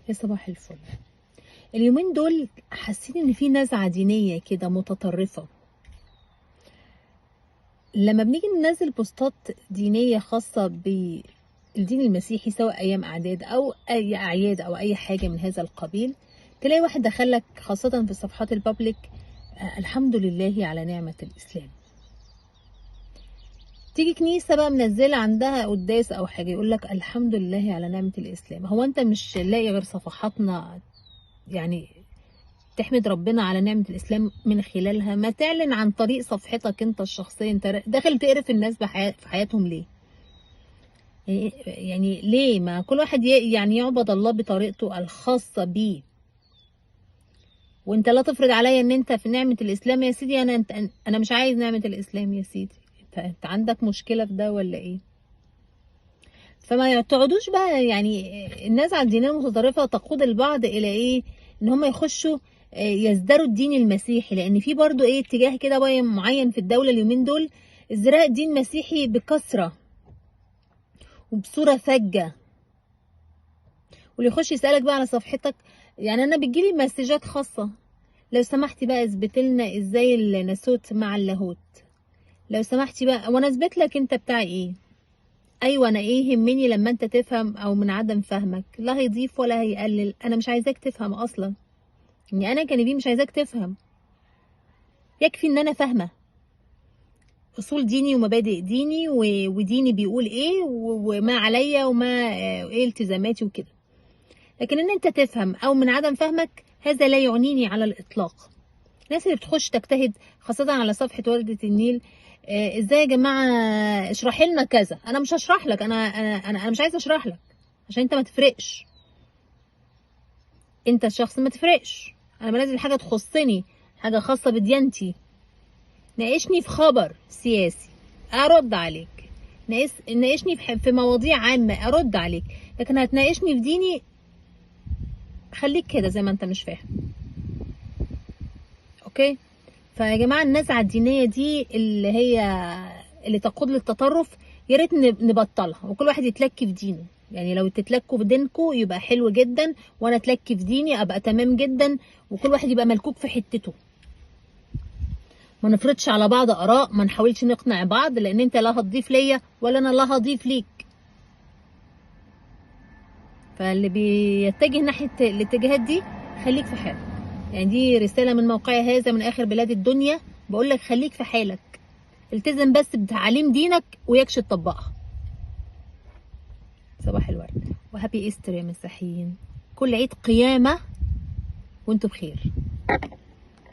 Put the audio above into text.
يا صباح الفل. اليومين دول حاسين ان في نزعة دينية كده متطرفة. لما بنيجي ننزل بوستات دينية خاصة بالدين المسيحي، سواء ايام اعداد او اي اعياد او اي حاجة من هذا القبيل، تلاقي واحد دخلك خاصة في الصفحات ال public الحمد لله على نعمة الاسلام. تيجي كنيسة بقى منزلة عندها قداس أو حاجة، يقول لك الحمد لله على نعمة الإسلام. هو أنت مش لاقي غير صفحاتنا يعني تحمد ربنا على نعمة الإسلام من خلالها؟ ما تعلن عن طريق صفحتك أنت الشخصية. أنت داخل تقرف الناس في حياتهم ليه؟ يعني ليه ما كل واحد يعني يعبد الله بطريقته الخاصة بيه؟ وانت لا تفرض عليا ان انت في نعمة الإسلام يا سيدي. انا مش عايز نعمة الإسلام يا سيدي. انت عندك مشكلة في ده ولا ايه؟ فما تقعدوش بقى يعني الناس على الدينية المتطرفة تقود البعض الى ايه؟ ان هم يخشوا يزدروا الدين المسيحي، لان في برضو ايه اتجاه كده بقى معين في الدولة اليومين دول، ازدراء دين مسيحي بكثرة وبصورة فجة. واللي يخش يسألك بقى على صفحتك، يعني انا بتجيلي مسجات خاصة، لو سمحتي بقى اثبت لنا ازاي الناسوت مع اللاهوت، لو سمحتي بقى، وانا اثبت لك انت بتاع ايه. ايوه انا ايه يهمني لما انت تفهم او من عدم فهمك؟ لا هيضيف ولا هيقلل، انا مش عايزاك تفهم اصلا. يعني انا كنبي مش عايزاك تفهم، يكفي ان انا فاهمه اصول ديني ومبادئ ديني وديني بيقول ايه وما عليا وما ايه التزاماتي وكده. لكن ان انت تفهم او من عدم فهمك هذا لا يعنيني على الاطلاق. الناس اللي بتخش تجتهد خاصة على صفحة وردة النيل، ازاي يا جماعة اشرحي لنا كذا؟ انا مش هشرح لك، انا انا انا مش عايزه اشرح لك عشان انت ما تفرقش، انت الشخص ما تفرقش. انا بنزل حاجة تخصني، حاجة خاصة بديانتي. ناقشني في خبر سياسي ارد عليك، ناقشني في مواضيع عامة ارد عليك، لكن هتناقشني في ديني خليك كده زي ما انت مش فاهم. okay؟ فيا جماعة النزعة الدينية دي اللي هي اللي تقود للتطرف يا ريت نبطلها، وكل واحد يتلكي في دينه. يعني لو تتلكوا في دينكم يبقى حلو جدا، وانا اتلكي في ديني ابقى تمام جدا، وكل واحد يبقى ملكوك في حتته. ما نفرضش على بعض اراء، ما نحاولش نقنع بعض، لان انت لا هتضيف ليا ولا انا لا هضيف ليك. فاللي بيتجه ناحية الاتجاهات دي خليك في حالك. يعني دي رسالة من موقعي هذا من آخر بلاد الدنيا، بقول لك خليك في حالك، التزم بس بتعاليم دينك ويكش تطبقها. صباح الورد وهابي ايستر يا مسيحيين، كل عيد قيامة وانتوا بخير.